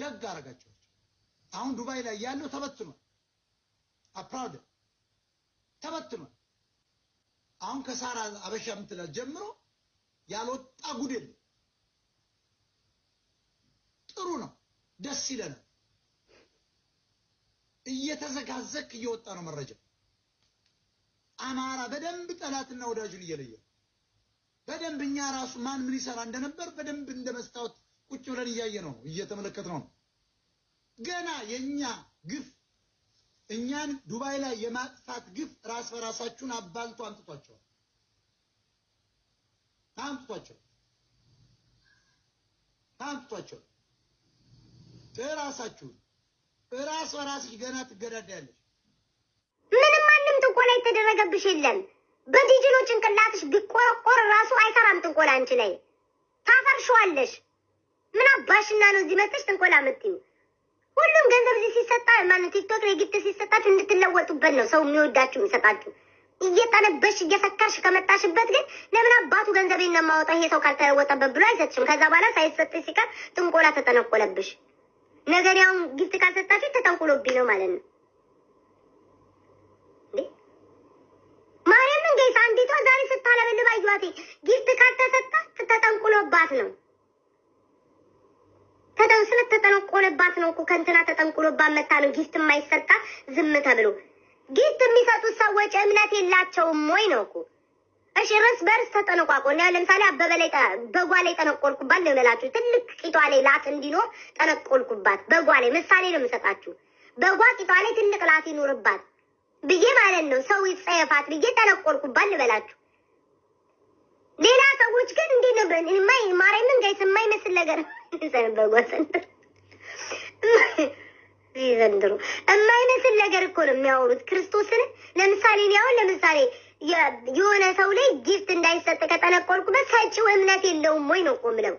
ደግ አረጋችኋቸው። አሁን ዱባይ ላይ ያለው ተበትኗል። አፕራውድ ተበትኗል። አሁን ከሳራ አበሻ የምትላት ጀምሮ ያልወጣ ጉድ የለም። ጥሩ ነው፣ ደስ ይለናል። እየተዘጋዘክ እየወጣ ነው መረጃ። አማራ በደንብ ጠላትና ወዳጁን እየለየ በደንብ እኛ ራሱ ማን ምን ይሰራ እንደነበር በደንብ እንደ መስታወት ቁጭ ብለን እያየ ነው፣ እየተመለከት ነው። ገና የኛ ግፍ፣ እኛን ዱባይ ላይ የማጥፋት ግፍ ራስ በራሳችሁን አባልቶ አምጥቷቸዋል አምጥቷቸዋል አምጥቷቸዋል። እራሳችሁን ራስ በራስሽ ገና ትገዳዳያለሽ። ምንም ማንም ጥንቆላ የተደረገብሽ የለም። በዲጂኖ ጭንቅላትሽ ቢቆረቆር ራሱ አይሰራም ጥንቆላ አንቺ ላይ፣ ታፈርሸዋለሽ። ምን አባሽና ነው እዚህ መጥተሽ ጥንቆላ የምትይው? ሁሉም ገንዘብ እዚህ ሲሰጣ፣ ማነው ቲክቶክ ላይ gift ሲሰጣችሁ እንድትለወጡበት ነው ሰው የሚወዳችሁ የሚሰጣችሁ። እየጠነበሽ እየሰከርሽ ከመጣሽበት ግን ለምን አባቱ ገንዘቤን ነው የማወጣው ይሄ ሰው ካልተለወጠበት ብሎ አይሰጥሽም። ከዛ በኋላ ሳይሰጥሽ ሲቀር ጥንቆላ ተጠነቆለብሽ። ነገር ያሁን gift ካልሰጣችሁ ተጠንቁሎብኝ ነው ማለት ነው። እንዴ ማርያምን guys፣ አንዲቷ ዛሬ ስታለበልብ አየኋት። Gift ካልተሰጣ ተጠንቁሎባት ነው። ስለተጠነቆለባት ነው እኮ፣ ከእንትና ተጠንቁሎባት መታ ነው gift የማይሰጣ ዝም ተብሎ። Gift የሚሰጡት ሰዎች እምነት የላቸውም ወይ ነው እኮ። እሺ እርስ በርስ ተጠነቋቆ። እኔ ለምሳሌ አበበ ላይ፣ በጓ ላይ ጠነቆልኩባት ልበላችሁ። ትልቅ ቂጧ ላይ ላት እንዲኖር ጠነቆልኩባት በጓ ላይ። ምሳሌ ነው የምሰጣችሁ። በጓ ቂጧ ላይ ትልቅ ላት ይኖርባት ብዬ ማለት ነው። ሰው ይጸየፋት ብዬ ጠነቆልኩባት ልበላችሁ። ሌላ ሰዎች ግን እንዴት ነው ማርያምን guys፣ የማይመስል ነገር፣ በጓ ዘንድሮ የማይመስል ነገር እኮ ነው የሚያወሩት። ክርስቶስን ለምሳሌ እኔ አሁን ለምሳሌ የሆነ ሰው ላይ gift እንዳይሰጥ ከጠነቆልኩበት ሰጪው እምነት የለውም ወይ ነው እኮ የምለው።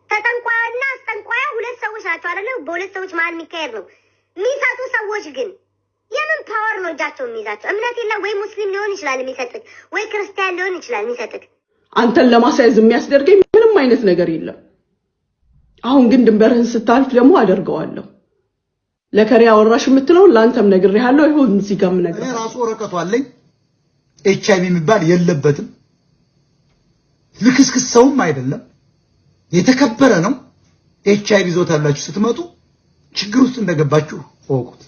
ተጠንቋያና አስጠንቋያ ሁለት ሰዎች ናቸው አይደለ? በሁለት ሰዎች መሀል የሚካሄድ ነው። የሚሰጡ ሰዎች ግን የምን power ነው እጃቸው የሚይዛቸው? እምነት የለም ወይ? ሙስሊም ሊሆን ይችላል የሚሰጥክ፣ ወይ ክርስቲያን ሊሆን ይችላል የሚሰጥክ። አንተን ለማስያዝ የሚያስደርገኝ ምንም አይነት ነገር የለም። አሁን ግን ድንበርህን ስታልፍ ደግሞ አደርገዋለሁ። ለከሪ አወራሽ የምትለውን ለአንተም ነግሬሃለሁ። ይሁን እዚህ ጋር እኔ የምነግርህ ራሱ ወረቀቱ አለኝ። ኤች አይቪ የሚባል የለበትም። ልክስክስ ሰውም አይደለም። የተከበረ ነው። ኤች አይቪ ይዞታላችሁ ስትመጡ ችግር ውስጥ እንደገባችሁ እወቁት።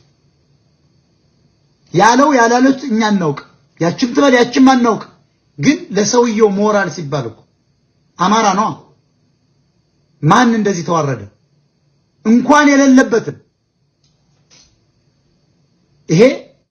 ያለው ያላሉት እኛ አናውቅ። ያችም ትበል ያችም አናውቅ። ግን ለሰውየው ሞራል ሲባል እኮ አማራ ነዋ። ማን እንደዚህ ተዋረደ? እንኳን የሌለበትም ይሄ